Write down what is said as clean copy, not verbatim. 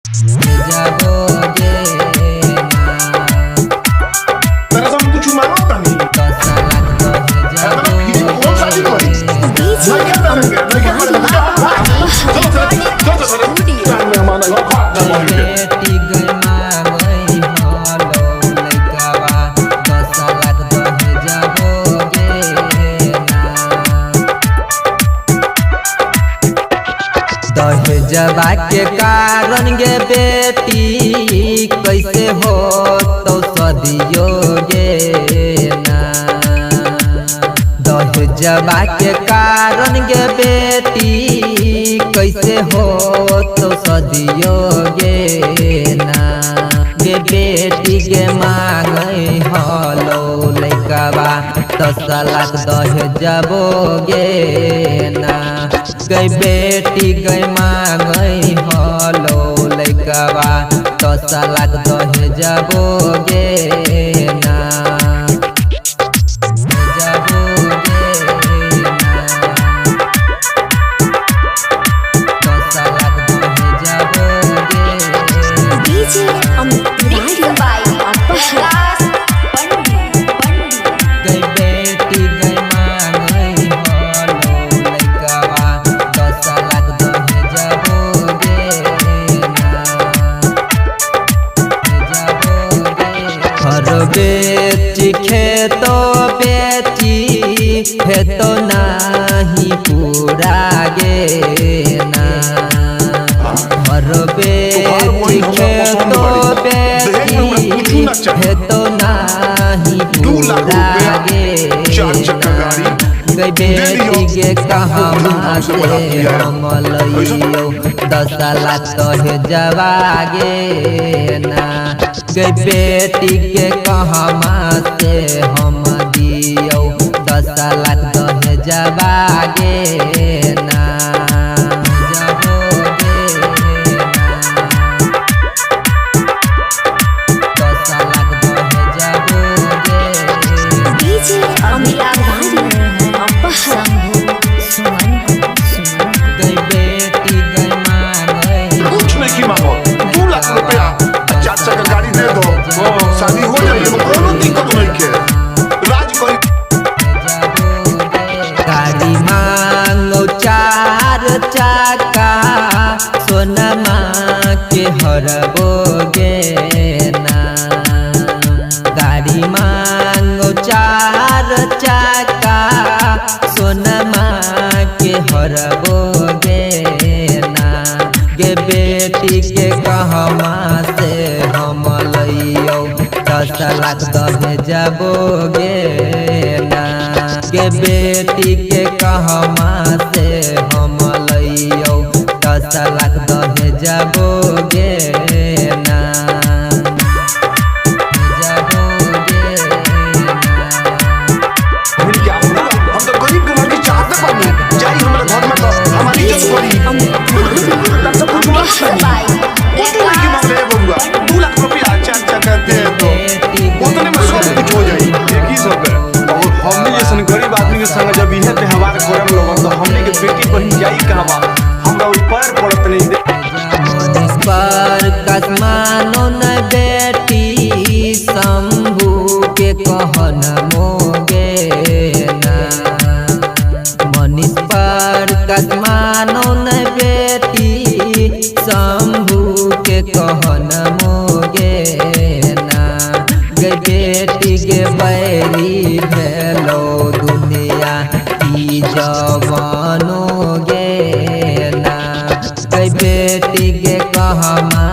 दहेजबो गे ना। तेरा से हम कुछ मांगो तनी। 10 लाख इतना फ्री में कौन शादी करी? डीजे नहीं क्या अमित करेंगे, नहीं क्या तिवारी। करेंगे। चलो चलो चलो चलो चल मेहमान आयो, खा ना मोहिन के। बेटी गई मांगई हलो लइकावा 10 लाख दहेजबो गे ना। दहेजबा के कारण गे बेटी कैसे हो तो सदियो गे ना। दहेजबा के कारण गे बेटी कैसे हो तो सदियो गे ना। गे बेटी गे मांगई हलो लइकावा 10 लाख दहेजबो गे ना। गई बेटी गई मांगई हलो लइकावा 10 लाख दहेजबो गे ना। दहेजबो गे ना। 10 लाख दहेजबो गे ना। डीजे अमित तिवारी बाई अपहर। प्रकाश पंडित पंडित। गई बेटी गई मांगई हलो लइकावा 10 लाख दहेजबो गे ना। दहेजबो गे। हर बेची खेतो बेची हेतो नाही पूरा गे ना। हर बेची खेतो बेची हेतो नाही 2 लाख पूरा रुपया, गे 4 चक्का गाड़ी गई बेटी के कहमा से हम लइयो 10 लाख दहेजबा गे ना। गई बेटी के कहमा से हम दियो 10 लाख दहेजबा गे ना। दहेजबो गे ना। 10 लाख दहेजबो गे ना। डीजे अमित तिवारी अपहर। सुमन सुमन। गई बेटी गई मांगई कुछ नहीं की मांगो, 2 लाख रुपया आ 4 चक्का गाड़ी दे दो, शादी हो जाए, कोनो दिक्कत नहीं के। राज करी। गाड़ी मांगो 4 चक्का सोनमा के हरबो गे ना। गाड़ी मांगो 4 चक्का सोनमा के हरबो गे ना। गे बेटी के कहमा से हम लइयो 10 लाख दहेजबो गे ना। गे बेटी के कहमा से हम लइयो 10 लाख दहेजबो गे ना। दहेजबो गे ना। मिल गया हम तो गरीब के लड़की चाहते बानी, जाई हमरा घर में तो हमारी इज्जत डीजे करी। अमित तिवारी तब सब कुछ मांगता नहीं। बाई कुछ नहीं की मांग रहे बबुआ, 2 लाख रुपया 4 चक्का दे दो, उतने में सब कुछ हो जाई। एक ही सब है। और हमनी जैसन गरीब आदमी के संग जब इहे व्यवहार करम लगन तो हमनी के बेटी बहिन जाई कहवा, हमरा उ पैर पड़त नहीं। पर कसमानो न बेटी शंभू के कहन मोगे ना। मनीष पर कसमानो न बेटी शंभू के कहन मोगे ना। गे बेटी के बैरी भेलो दुनिया ई जवानो गे ना। गई बेटी के कहमा